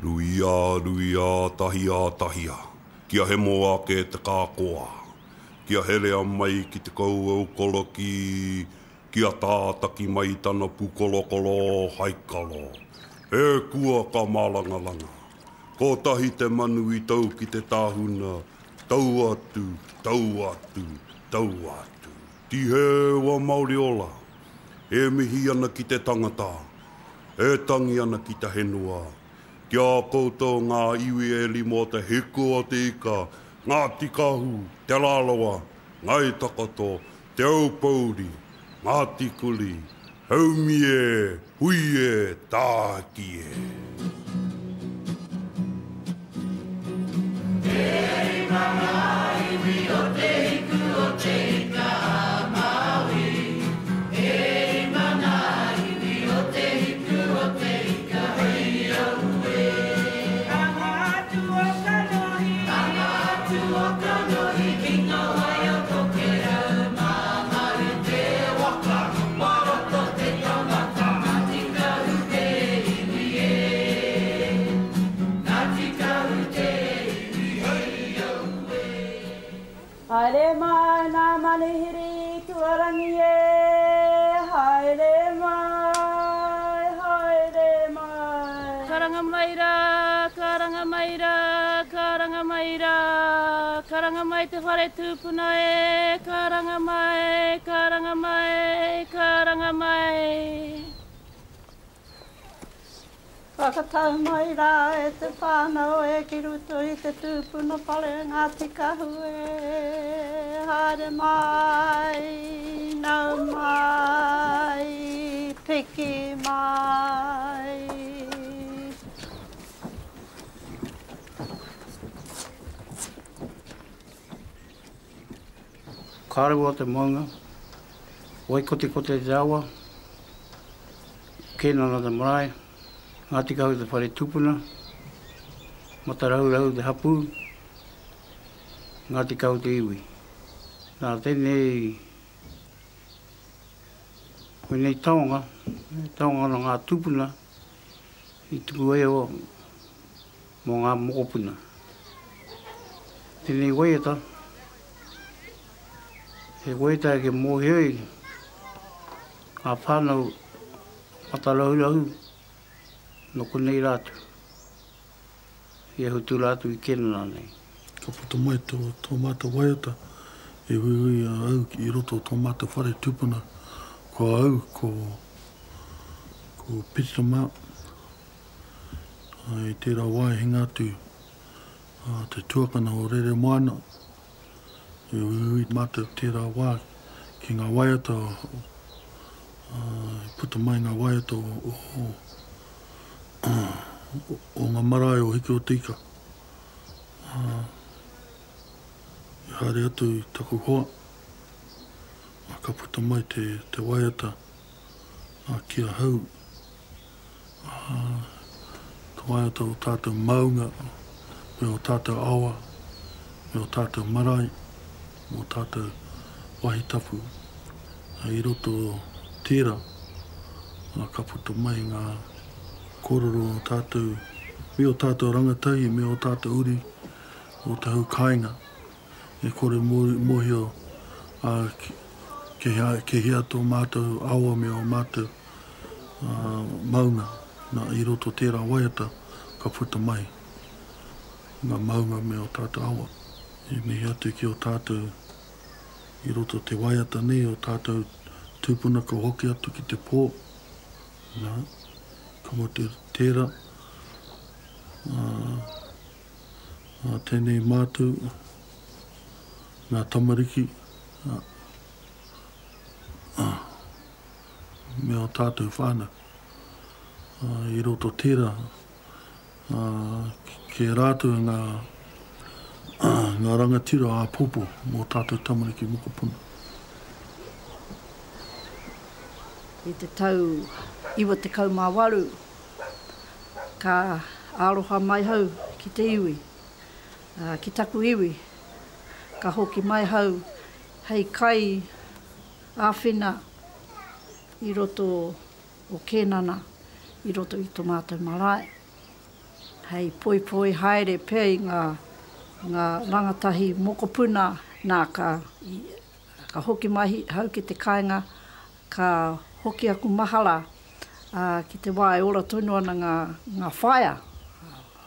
Ruia, ruia, tahia, tahia, kia hemo ake te kākoa, kia herea mai ki te kouou koroki, kia tātaki mai tana pūkorokoro hai karo. E kua ka mārangaranga. Kotahi te manu i tau ki te tāhuna, tau atu, tau atu, tau atu. Tihēwa Mauri ora, e mihi ana ki te tangata, e tangi ana ki te henua. Ki a koutou ngā iwi e rima o te hiku o te ika, Ngāti Kahu, Te Rarawa, Ngāi Takoto, Te Aupōuri, Ngāti Kuri, Haumi e, hui e, tāki e. E rima ngā iwi o te hiku o te ika a Māui. E rima ngā iwi o te hiku o te ika hei aue. Anga atu o kanohi. Anga atu o kanohi ki ngā wai o Tokerau Mamaru te waka, Waroto te tangata, Ngāti Kahu te iwi e. Ngāti Kahu te iwi hei aue. Haere mai nā manuhiri tuarangi e, haere mai, haere mai. Karanga mai rā, karanga mai rā, karanga mai rā, karanga mai te whare tūpuna e, karanga mai, karanga mai, karanga mai. Whakatau mai rā e te whānau e ki roto i te tūpuna whare Ngāti Kahu e, haere mai, nau mai, piki mai. Kārewa te maunga, Waikotekote te awa, Kēnana te marae, Ngāti Kahu te whare tupuna, Matarahurahu te hapū, Ngāti Kahu te iwi. Nā tēnei, koinei taonga, taonga nā ngā tūpuna i tuku ai mō ngā mokopuna. Tēnei waiata, he waiata e mōhio ai ngā whānau matarahurahu nō konei rātou, i ahu tū rātou i Kenana nei. Ka puta mai tō mātou waiata e uiui a au i roto o tō mātou whare tupuna, ko au, ko, ko Peter mā. I tērā wā i hinga atu te tuakana o Reremoana, i uiui mātou tērā wā ki ngā waiata, i puta mai ngā waiata o ngā marae o Hiki o te Ika. I haere atu i taku hoa, ka puta mai te waiata ki ahau. Te waiata o tātou maunga, me ō tātou awa, me ō tātou marae, me ō tātou wahi tapu. I roto tērā, ka puta mai ngā kōrero o tātou, me ō tātou rangatahi, me ō tātou uri o te hau kāinga. E kore mōhio ki hea tō mātou awa me ō mātou maunga, na, i roto tērā waiata ka puta mai ngā maunga me ō tātou awa. E mihi atu ki ō tātou i roto te waiata nei, ō tātou tūpuna ka hoki atu ki te pō, na, ka mutu tērā, ā, ā, tēnei mātou, ngā tamariki, ā, ā. me ō tātou whānau. I roto tērā, kei a rātou ngā, ngā rangatira āpōpō mō tātou tamariki mokopuna. I te tau 98, ka aroha mai hau ki te iwi, ki taku iwi. Ka hoki mai hau hei kai āwhina i roto o Kēnana, i roto i to mātou marae. hei poipoi haere pea i ngā, ngā rangatahi mokopuna, nā, ka, ka hoki mai hau ki te kāinga, ka hoki aku mahara, ā, ki te wā e ora tonu ana ngā, ngā whaea,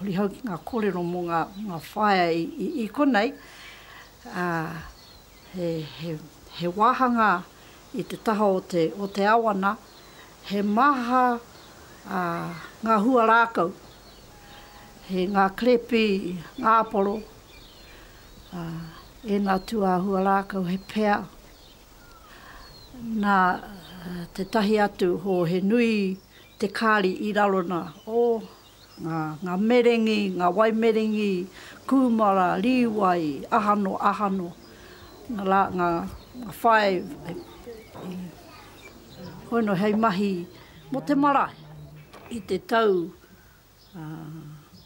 huri hau ki ngā kōrero mō ngā, ngā whaea i, i, i konei, ā, he, he, he wāhanga i te taha o te, o te awa nā, he maha, ā, ngā hua rākau, he ngā krepi, ngā āporo, ā, ēnā tūāhua rākau, he pea, Nā tētahi atu ho he nui te kāri i raro nā, oh, ngā, ngā merengi, ngā wai merengi, kūmara, rīwai, aha no, aha no, nā rā, ngā, ngā whae, i, hoi no hei mahi mō te marae i te tau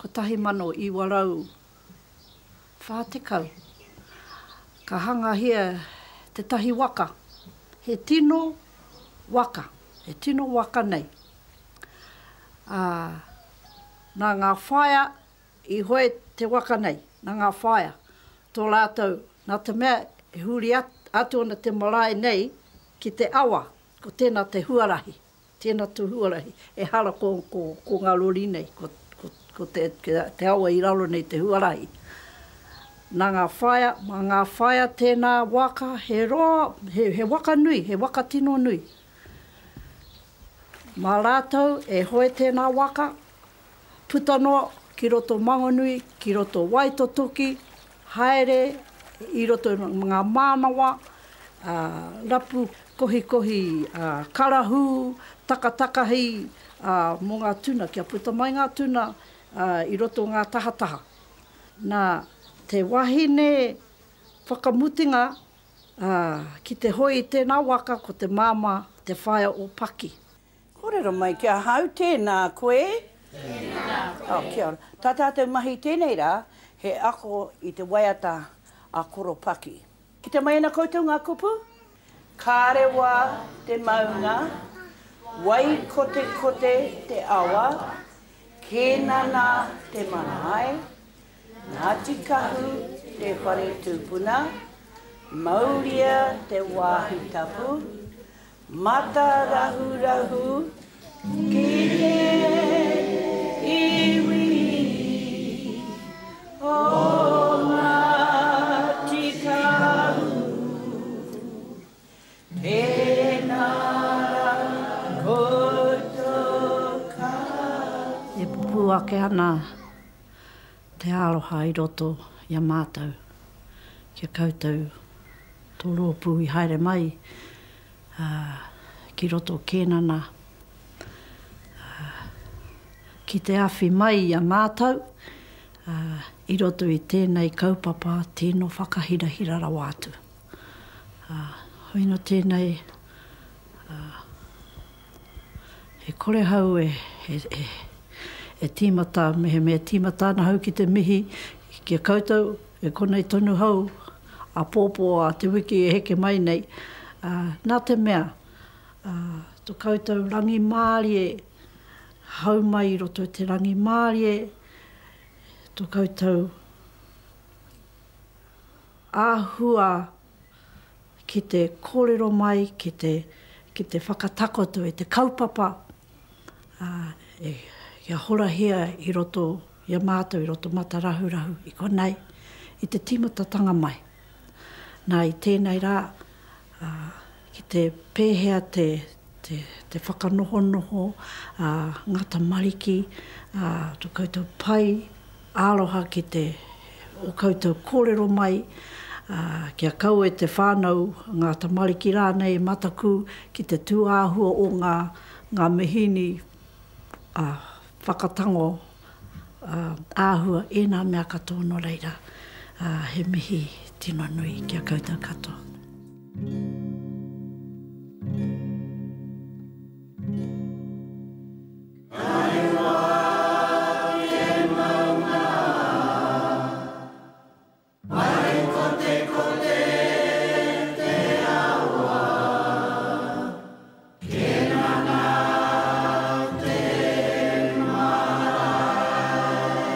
1900. 40. Ka hangahia tētahi waka, he tino waka, he tino waka nei. Ā, nā ngā whaea i hoe te waka nei, nā ngā whaea, tō rātou, nā te mea e huri atu ana te marae nei ki te awa, ko tēnā te huarahi. Tēnā tō huarahi, ehara ko, ko, ko ngā rori nei, ko, ko, ko te, te awa i raro nei te huarahi. Nā ngā whaea, mā ngā whaea tēnā waka, he roa, he, he waka nui, he waka tino nui. Mā rātou e hoe tēnā waka, puta noa ki roto Mangonui, ki roto Waitotoki, haere i roto i ngā mānawa, ā, rapu kohikohi karahū, takatakahi, ā, mō ngā tuna, kia puta mai ngā tuna, ā, i roto ngā tahataha. Nā, te wahine whakamutunga, ā, ki te hoe i tēnā waka ko te māmā, te whaea o Paki. Kōrero mai ki ahau, tēnā koe. Tēnā koe. Oh, kia ora. Tā tātou mahi tēnei rā, he ako i te waiata a Koro Paki. Kite mai ana koutou ngā kupu? Kārewa te maunga, Waikotekote te awa, Kēnana te marae, Ngāti Kahu te whare tupuna, Mauria te wāhi tapu, Matarahurahu ki te iwi o Ngāti Kahu. Tēnā rā koutou katoa. E pupū ake ana te aroha i roto i a mātou ki a koutou tō rōpū i haere mai ki roto o Kēnana ki te awhi mai i a mātou i roto i tēnei kaupapa tino whakahirahira rawa atu. Hoi nō tēnei, e kore hau e tīmata, mehemea e tīmata ana hau ki te mihi ki a koutou, E konei tonu hau apōpō a te wiki e heke mai nei, ā, nā te mea, ā, to koutou rangimārie, hau mai i roto i te rangimārie, to koutou āhua ki te kōrero mai, ki te, ki te whakatakoto i te kaupapa, ā, e, kia horahia i roto i a mātou i roto Matarahurahu i konei, i te tīmatatanga mai. Nā, i tēnei rā, ā, ki te pēhea te, te, te whakanohonoho a ngā tamariki, ā, tō koutou pai aroha ki te, o koutou kōrero mai, ā, kia kaua e te whānau, ngā tamariki rānei e matakū ki te tūāhua o ngā, ngā mihīni, ā, whakatango āhua ēnā mea katoa nō reira he mihi tino nui ki a koutou katoa. Waikotekote te awa, Kenana te marae.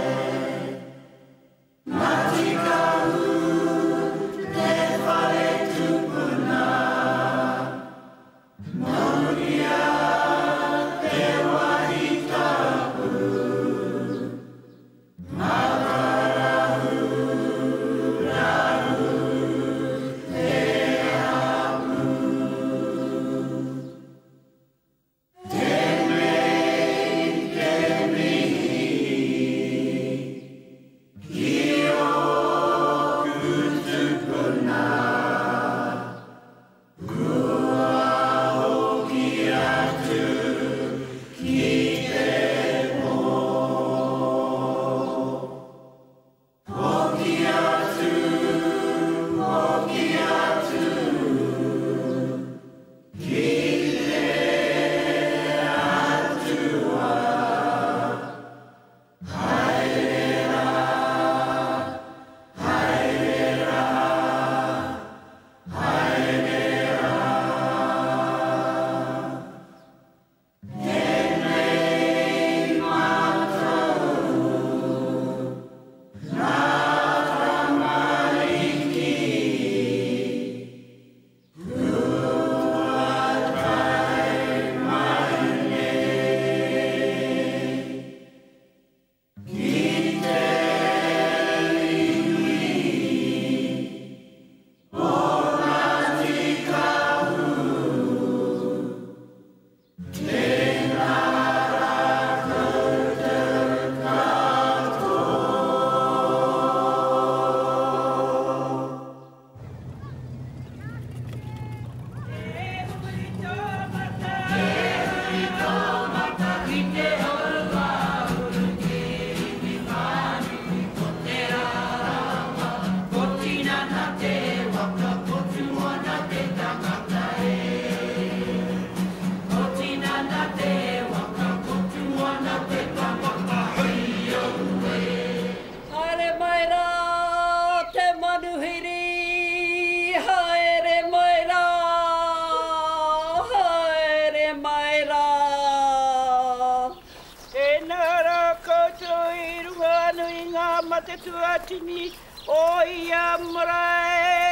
te tuatini o ia marae.